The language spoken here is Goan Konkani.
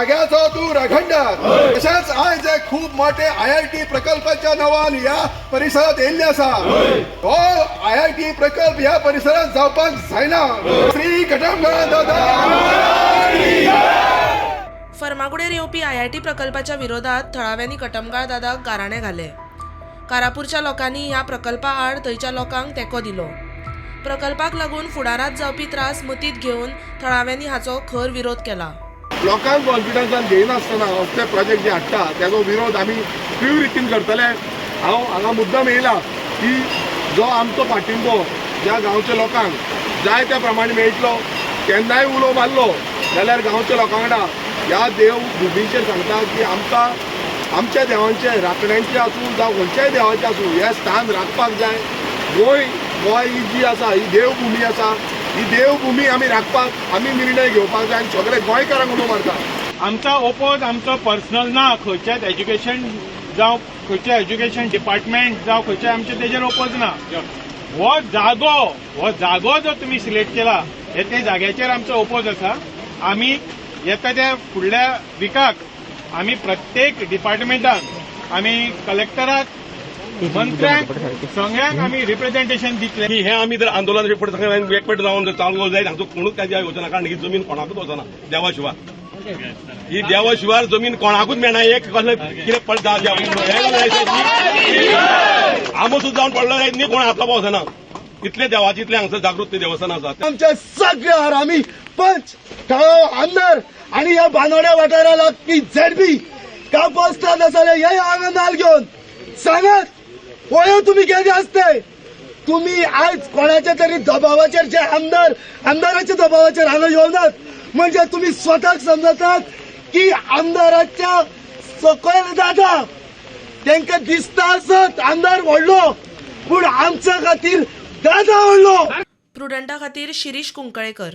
जाग्याचो तूं राखणदार. तशेंच आयज एक खूब मोठे आयआयटी प्रकल्पाच्या नांवान ह्या परिसरात येयल्ले आसा. हो आयआयटी प्रकल्प ह्या परिसरात जावपाक जायना. श्री कटमगाळ दादा. फर्मागुडेर येवपी आयआयटी प्रकल्पाच्या विरोधात थळाव्यांनी कटमगाळ दादाक गाराणें घालें. कारापूरच्या लोकांनी ह्या प्रकल्पा आड थंयच्या लोकांक तेंको दिलो. प्रकल्पाक लागून फुडारांत जावपी त्रास मतींत घेवन थळाव्यांनी हाचो खर विरोध केला. लोकांक कॉन्फिडन्सान घेयनासतना असले प्रोजेक्ट जे हाडटा, तेजो विरोध आमी तीव्र रितीन करतले. हांव हांगा मुद्दम येयला की जो आमचो पाठिंबो ज्या गांवच्या लोकांक जाय त्या प्रमाणे मेळटलो, केन्नाय उलो मारलो जाल्यार गांवच्या लोकां वांगडा ह्या देव भुमीचेर सांगता की आमकां आमच्या देवांचे राखण्यांचे आसूं जावं खंयच्याय देवाचें आसूं, हें स्थान राखपाक जाय. गोंय गोंय ही जी आसा ही देवभुमी आसा. ही देवभुमी आमी राखपाक आमी निर्णय घेवपाक जाय आनी सगळे गोंयकारांक उलो मारता. आमचो ओपोज आमचो पर्सनल ना. खंयच्याच एज्युकेशन जावं, खंयचें एज्युकेशन डिपार्टमेंट जावं, खंयचे आमचे तेजेर ओपोज ना. हो जागो जो तुमी सिलेक्ट केला, हे ते जाग्याचेर आमचो ओपोज आसा. आमी येता त्या फुडल्या विकाक आमी प्रत्येक डिपार्टमेंटाक, आमी कलेक्टराक, मंत्र्यांक, सगळ्यांक आमी रिप्रेझेंटेशन दितले. की हे आमी जर आंदोलन फुडें सगळें एकवट जावन जर चालू जायत, हांचो कोणूच काय वचना, कारण ही जमीन कोणाकूच वचना देवा शिवाय. ही देवा शिवाय जमीन कोणाकूच मेळना. एक कसलें कितें पडटा, आमो सुद्दां जावन पडलो जायत न्ही, कोण हात लावपा वचना. इतले देवाची, इतलें हांगसर जागृत देवस्थान आसा. आमच्या सगळ्या हरामी पंच, थळावो आमदार आणि या बानोड्या वाठारा लागपी झेडपी का बसतात आसले, हे हांगा नाल घेवन सांगात पळय, तुमी केदे आसते. तुम्ही आज कोणाच्या तरी दबावाचेर, जे आमदार आमदाराच्या दबावाचेर हांगा येवनात, म्हणजे तुम्ही स्वतःक समजतात की आमदाराच्या सकयल दादा. तांकां दिसता आसत आमदार व्हडलो, पूण आमच्या खातीर दादा व्हडलो. प्रुडंटा खातीर शिरीष कुंकळेकर.